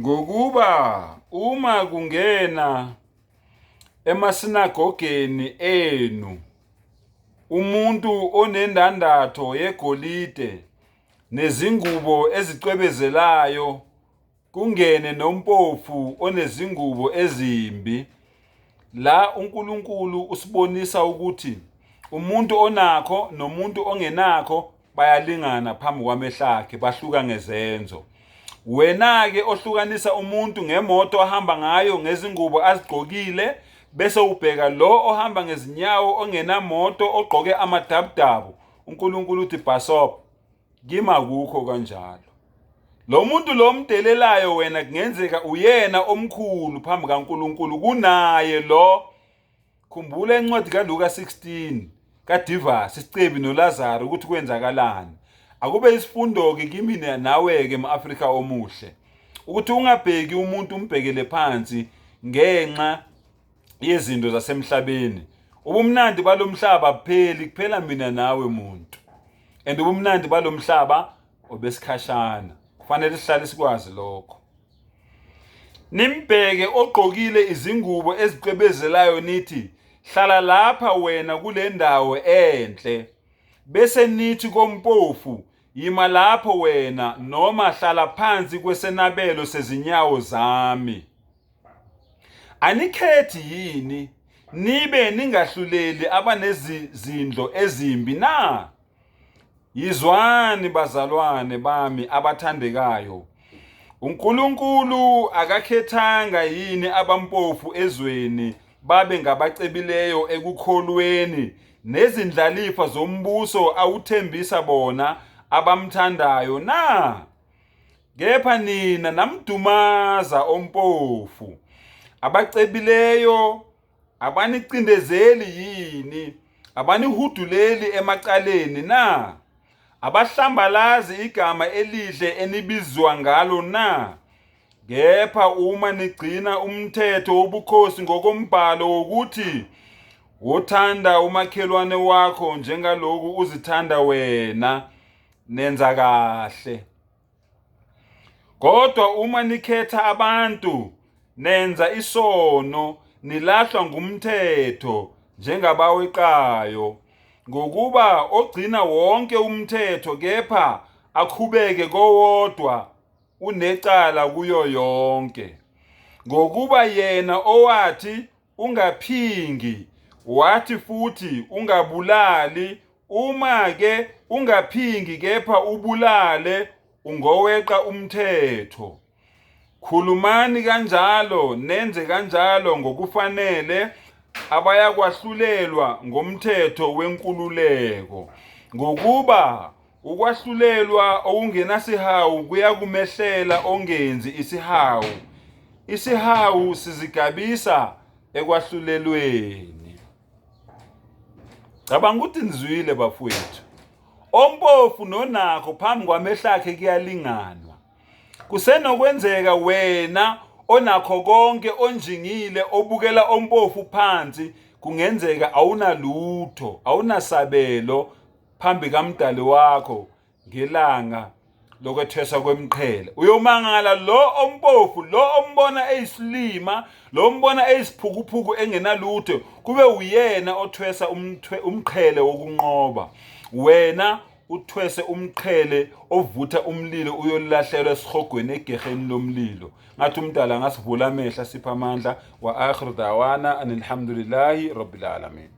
Ngokuba uma kungena emasinagogeni enu umuntu onendandatho yegolide nezingubo ezicwebezelayo, kungene nompofu onezingubo ezimbi. La uNkulunkulu usibonisa ukuthi umuntu onakho nomuntu ongenakho bayalingana phambi kwamehlo akhe, bahluka ngezenzo. Wena-ke ohlukanisa umuntu ngemoto ahamba ngayo, ngezingubo azigqokile, bese ubheka lo ohamba ngezinyawo ongenamoto ogqoke amadabudabu, uNkulunkulu uthi bhasop, kimi akukho kanjalo. Lo muntu lo omdelelayo wena kungenzeka uyena omkhulu phambi kaNkulunkulu kunaye lo. Khumbula incwadi kaLuka 16 kaDivas isicebi noLazaru ukuthi kwenzakalani. Akube isifundo-ke kimi nawe-ke m-Afrika omuhle ukuthi ungabheki umuntu umbhekele phansi ngenxa yezinto zasemhlabeni. Ubumnandi balomhlaba abupheli, kuphela mina nawe muntu. And ubumnandi balomhlaba obesikhashana. Kufanele sihlale sikwazi lokho. Nimbheke ogqokile izingubo ezicwebezelayo nithi, hlala lapha wena kule ndawo enhle. Bese nithi kompofu, yima lapho wena noma hlala phansi kwesenabelo sezinyawo zami. Anikhethi yini nibe ningahluleli abanezizindlo ezimbi na? Yizwani bazalwane bami abathandekayo. UNkulunkulu akakhethanga yini abampofu ezweni babe ngabacebileyo ekukholweni nezindlalifa zombuso awuthembisa bona abamthandayo na? Kepha nina namdumaza ompofu. Abacebileyo abanicindezeli yini? Abanihuduleli emacaleni na? Abahlambalazi igama elihle enibizwa ngalo na? Kepha uma nigcina umthetho wobukhosi ngokombhalo wokuthi wothanda umakhelwane wakho njengaloku uzithanda wena, nenza kahle. Kodwa uma nikhetha abantu nenza isono, nilahlwa ngumthetho njengabaweqayo. Ngokuba ogcina wonke umthetho kepha akhubeke kowodwa unecala kuyo yonke. Ngokuba yena owathi ungaphingi, wathi futhi ungabulali, uma-ke ungaphingi kepha ubulale, ungoweqa umthetho. Khulumani kanjalo nenze kanjalo ngokufanele abayakwahlulelwa ngomthetho wenkululeko, ngokuba Ukwahlulelwa okungenasihawu kuyakumehlela ongenzi isihawu. Isihawu sizigabisa ekwahlulelweni. Cabanga ukuthi nizwile bafowethu. Ompofu nonakho phambi kwamehlo akhe kuyalinganwa. Kusenokwenzeka wena onakho konke onjingile obukela ompofu phansi kungenzeka awunalutho, awunasabelo phambi kamdali wakho ngelanga lokwethweswa kwemqhele. Uyomangala lo ompofu, lo ombona eyisilima, lo ombona eyisiphukuphuku engenalutho, kube uyena othwesa umqhele wokunqoba. Wena uthwese umqhele ovutha umlilo uyolahlelwa esihogweni egeheni lomlilo. Ngathi umdala angasivula amehlo asiphe amandla. Wa akhiru dawana anilhamdulillahi rabbil alamin.